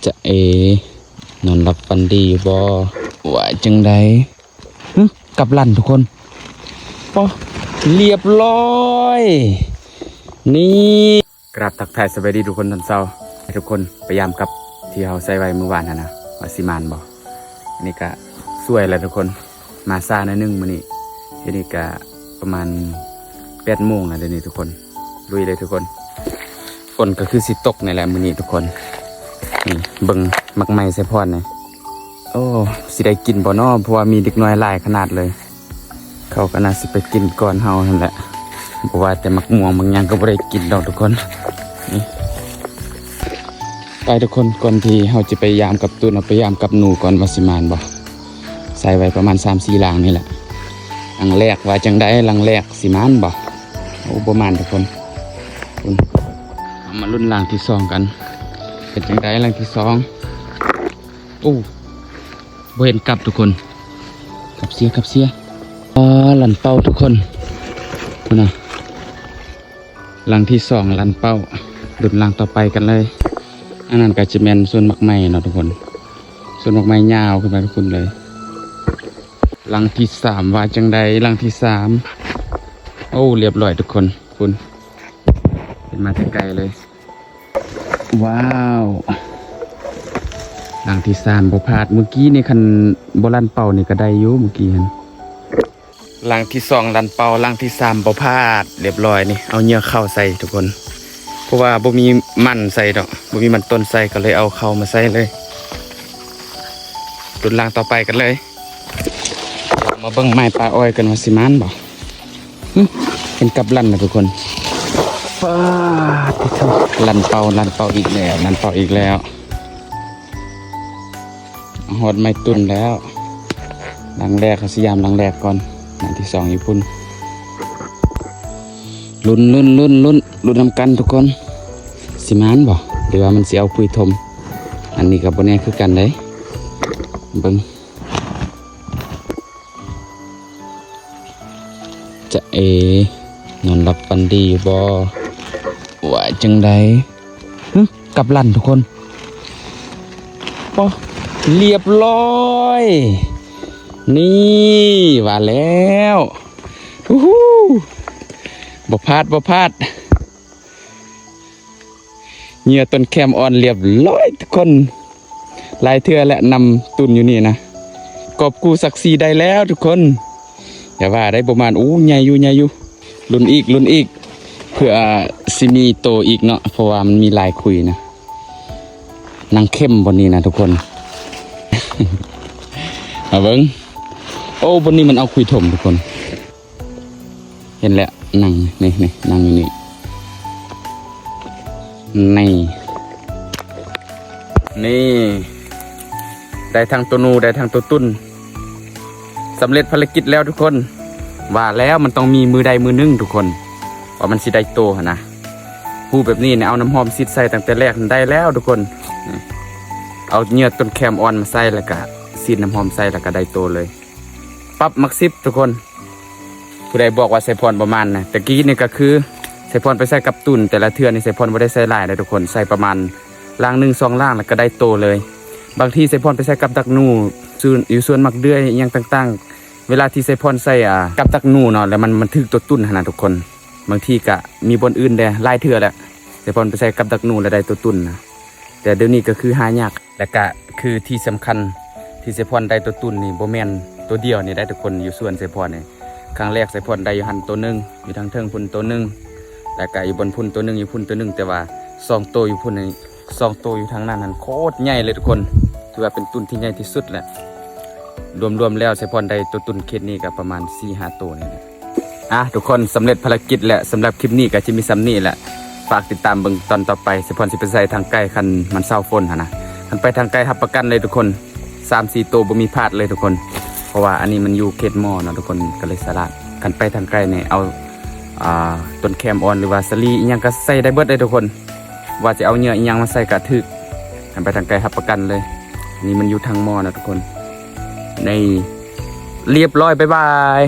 ຈະເອ ນອນຫຼັບຝັນດີຢູ່ບໍ່? ວ່າຈັ່ງໃດ? ຫຶ ກັບລັນທຸກຄົນ. ປະ ລຽບຮ້ອຍ. ນີ້ ກະລາບທັກທາຍສະບາຍດີທຸກຄົນຕອນເຊົ້າ. ໃຫ້ທຸກຄົນໄປຢາມກັບທີ່ເຮົາໃສ່ໄວ້ມື້ວານຫັ້ນນະ ວ່າຊິໝານບໍ່? ອັນນີ້ກະສວຍແລ້ວທຸກຄົນ. ມາຊ້າໜ້ອຍໜຶ່ງມື້ນີ້. ດຽວນີ້ກະປະມານແປດໂມງແລ້ວເດ້ນີ້ທຸກຄົນ. ລຸຍເລີຍທຸກຄົນ. ຝົນກໍຄືຊິຕົກນີ້ແຫຼະມື້ນີ້ທຸກຄົນ. ນີ້ເບິ່ງໝາກໄມ້ໄຊພອນນີ້. ໂອ້ ຊິໄດ້ກິນບໍ່ນໍ? ເພາະວ່າມີເດັກນ້ອຍຫຼາຍຂະໜາດເລີຍ. ເຂົາກໍໜ້າຊິໄປກິນກ່ອນເຮົາຫັ້ນແຫຼະ. ບໍ່ວ່າແຕ່ໝາກມ່ວງໝາກຫຍັງກໍບໍ່ໄດ້ກິນດອກທຸກຄົນ. ນີ້ ໄປທຸກຄົນ, ກ່ອນທີ່ເຮົາຈະໄປຢາມກັບຕູນ, ເຮົາໄປຢາມກັບໜູກ່ອນວ່າຊິໝານບໍ່. ໃສ່ໄວ້ປະມານສາມສີ່ຫຼັງນີ້ແຫຼະ. ຫຼັງແລກວ່າຈັ່ງໃດ? ຫຼັງແລກຊິໝານບໍ່? ໂອ້ ບໍ່ໝານທຸກຄົນ. ເຮົາມາລຸ້ນຫຼັງທີສອງກັນ. ເປັນຈັ່ງໃດຫຼັງທີສອງ? ໂອ້ ບໍ່ເຫັນກັບທຸກຄົນ. ກັບເສຍ, ກັບເສຍ. ອໍ ລັນເປົ້າທຸກຄົນ. ພຸ້ນນະ. ຫຼັງທີສອງລັນເປົ້າ. ລຸ້ນຫຼັງຕໍ່ໄປກັນເລີຍ. ອັນນັ້ນກໍຈະແມ່ນສວນໝາກໄມ້ເນາະທຸກຄົນ. ສວນໝາກໄມ້ຍາວຂຶ້ນໄປພຸ້ນເລີຍ. ຫຼັງທີສາມວ່າຈັ່ງໃດ? ຫຼັງທີສາມ. ໂອ້ ລຽບຮ້ອຍທຸກຄົນ. ພຸ້ນ. ເຫັນມາແຕ່ໄກເລີຍ. ວ້າວ ຫຼັງທີສາມບໍ່ພາດ. ມື້ກີ້ນີ້ຄັນບໍ່ລັນເປົ້ານີ້ກໍໄດ້ຢູ່ ມື້ກີ້ຫັ້ນ. ຫຼັງທີສອງລັນເປົ້າ, ຫຼັງທີສາມບໍ່ພາດ. ລຽບຮ້ອຍນີ້ ເອົາເຫຍື່ອເຂົ້າໃສ່ທຸກຄົນ. ເພາະວ່າບໍ່ມີມັນໃສ່ດອກ, ບໍ່ມີມັນຕົ້ນໃສ່, ກໍເລີຍເອົາເຂົ້າມາໃສ່ເລີຍ. ລຸ້ນຫຼັງຕໍ່ໄປກັນເລີຍ. ມາເບິ່ງໄມ້ປ່າອ້ອຍກັນວ່າຊິໝານບໍ່. ຫຶ ເຫັນກັບລັນນະທຸກຄົນ. ປາດຕິໂທ ລັນເປົ້າ, ລັນເປົ້າອີກແລ້ວ, ລັນເປົ້າອີກແລ້ວ. ຮອດໄມ້ຕຸນແລ້ວ. ຫຼັງແລກ ເຮົາຊິຢາມຫຼັງແລກກ່ອນ. ຫຼັງທີສອງຢູ່ພຸ້ນ. ລຸ້ນ, ລຸ້ນ, ລຸ້ນ, ລຸ້ນ, ລຸ້ນນຳກັນທຸກຄົນ. ຊິໝານບໍ່? ຫຼືວ່າມັນຊິເອົາຂຸຍຖົມ? ອັນນີ້ກໍບໍ່ແນ່ຄືກັນເດ້. ເບິ່ງ. ຈະເອ ນອນຫຼັບຝັນດີຢູ່ບໍ່? ວ່າຈັ່ງໃດ? ຫຶ ກັບລັນທຸກຄົນ. ປະ ລຽບຮ້ອຍ. ນີ້ ວ່າແລ້ວ. ອູ້ຫູ ບໍ່ພາດ, ບໍ່ພາດ. ເຫຍື່ອຕົ້ນແຄມອ່ອນລຽບຮ້ອຍທຸກຄົນ. ຫຼາຍເທື່ອແລ້ວນຳຕຸນຢູ່ນີ້ນະ. ກອບກູ້ສັກສີໄດ້ແລ້ວທຸກຄົນ. ຢ່າວ່າໄດ້ ບໍ່ມານ. ໂອ້ ໃຫຍ່ຢູ່, ໃຫຍ່ຢູ່. ລຸ້ນອີກ, ລຸ້ນອີກ. ເພື່ອຊິມີໂຕອີກເນາະ, ເພາະວ່າມັນມີຫຼາຍຂຸຍນະ. ນັ່ງເຂັ້ມບ່ອນນີ້ນະທຸກຄົນ. ມາເບິ່ງ. ໂອ້ ບ່ອນນີ້ມັນເອົາຂຸຍຖົມທຸກຄົນ. ເຫັນແລ້ວ ນັ່ງ ນີ້ ນີ້ ນັ່ງຢູ່ນີ້ ນີ້ ນີ້ ໄດ້ທັງໂຕໜູ ໄດ້ທັງໂຕຕຸ່ນ. ສຳເລັດພາລະກິດແລ້ວທຸກຄົນ. ວ່າແລ້ວມັນຕ້ອງມີມື້ໃດມື້ໜຶ່ງທຸກຄົນ ວ່າມັນຊິໄດ້ໂຕຫັ້ນນະ. ຮູ້ແບບນີ້ນະ ເອົານ້ຳຫອມສີດໃສ່ຕັ້ງແຕ່ແລກນັ້ນໄດ້ແລ້ວທຸກຄົນ. ນີ້ ເອົາເຫຍື່ອຕົ້ນແຄມອ່ອນມາໃສ່ ແລ້ວກະສີດນ້ຳຫອມໃສ່ ແລ້ວກະໄດ້ໂຕເລີຍ. ປັບໝາກສິບທຸກຄົນ. ຜູ້ໃດບອກວ່າໄຊພອນບໍ່ໝານນະ, ແຕ່ກີ້ນີ້ກໍຄືໄຊພອນໄປໃສ່ກັບຕຸ່ນ ແຕ່ລະເທື່ອນີ້ໄຊພອນບໍ່ໄດ້ໃສ່ຫຼາຍເດ້ທຸກຄົນ, ໃສ່ປະມານຫຼັງໜຶ່ງສອງຫຼັງ ແລ້ວກໍໄດ້ໂຕເລີຍ. ບາງທີໄຊພອນໄປໃສ່ກັບດັກໜູ ຢູ່ສວນໝາກເດືອຍອີ່ຫຍັງຕ່າງໆ, ເວລາທີ່ໄຊພອນໃສ່ ອາ ກັບດັກໜູເນາະ ແລ້ວມັນ ມັນຖືກໂຕຕຸ່ນຫັ້ນນະທຸກຄົນ. ບາງທີກໍມີບ່ອນອື່ນແດ່, ຫຼາຍເທື່ອແລ້ວ ໄຊພອນໄປໃສ່ກັບດັກໜູ ແລ້ວໄດ້ໂຕຕຸ່ນນະ. ແຕ່ດຽວນີ້ກໍຄືຫາຍາກ. ແລ້ວກະຄືທີ່ສຳຄັນທີ່ໄຊພອນໄດ້ໂຕຕຸ່ນນີ້ ບໍ່ແມ່ນໂຕດຽວນີ້ໄດ໋ທຸກຄົນ. ຢູ່ສວນໄຊພອນນີ້ ຄັ້ງແລກໄຊພອນໄດ້ຢູ່ຫັ້ນໂຕໜຶ່ງ, ຢູ່ທາງເທິງພຸ້ນໂຕໜຶ່ງ, ແລ້ວກະຢູ່ບ່ອນພຸ້ນໂຕໜຶ່ງ, ຢູ່ພຸ້ນໂຕໜຶ່ງ, ແຕ່ວ່າສອງໂຕຢູ່ພຸ້ນນີ້ ສອງໂຕຢູ່ທາງນັ້ນຫັ້ນ ໂຄດໃຫຍ່ເລີຍທຸກຄົນ. ຖືວ່າເປັນຕຸ່ນທີ່ໃຫຍ່ທີ່ສຸດແຫຼະ. ລວມໆແລ້ວໄຊພອນໄດ້ໂຕຕຸ່ນເຂດນີ້ກໍປະມານສີ່ຫ້າໂຕນີ້ແຫຼະ. ອ່ະ ທຸກຄົນ ສຳເລັດພາລະກິດແລ້ວ. ສຳລັບຄລິບນີ້ກໍຈະມີສ່ຳນີ້ແຫຼະ. ຝາກຕິດຕາມເບິ່ງຕອນຕໍ່ໄປ. ໄຊພອນຊິໄປໃສ່ທາງໄກ ຄັນມັນເຊົາຝົນຫັ້ນນະ. ຄັນໄປທາງໄກ ຮັບປະກັນເລີຍທຸກຄົນ, ສາມສີ່ໂຕບໍ່ມີພາດເລີຍທຸກຄົນ. ເພາະວ່າອັນນີ້ມັນຢູ່ເຂດໝໍ້ເນາະທຸກຄົນ, ກໍເລີຍສະຫຼາດ. ຄັນໄປທາງໄກນີ້ ເອົາ ອ່າ ຕົ້ນແຄມອ່ອນ ຫຼືວ່າສາລີອີ່ຫຍັງກໍໃສ່ໄດ້ເບິດເລີຍທຸກຄົນ. ວ່າຈະເອົາເຫຍື່ອອີ່ຫຍັງມາໃສ່ກໍຖືກ. ຄັນໄປທາງໄກ ຮັບປະກັນເລີຍ. ນີ້ມັນຢູ່ທາງໝໍ້ເນາະທຸກຄົນ. ນີ້ ລຽບຮ້ອຍ, ບາຍບາຍ.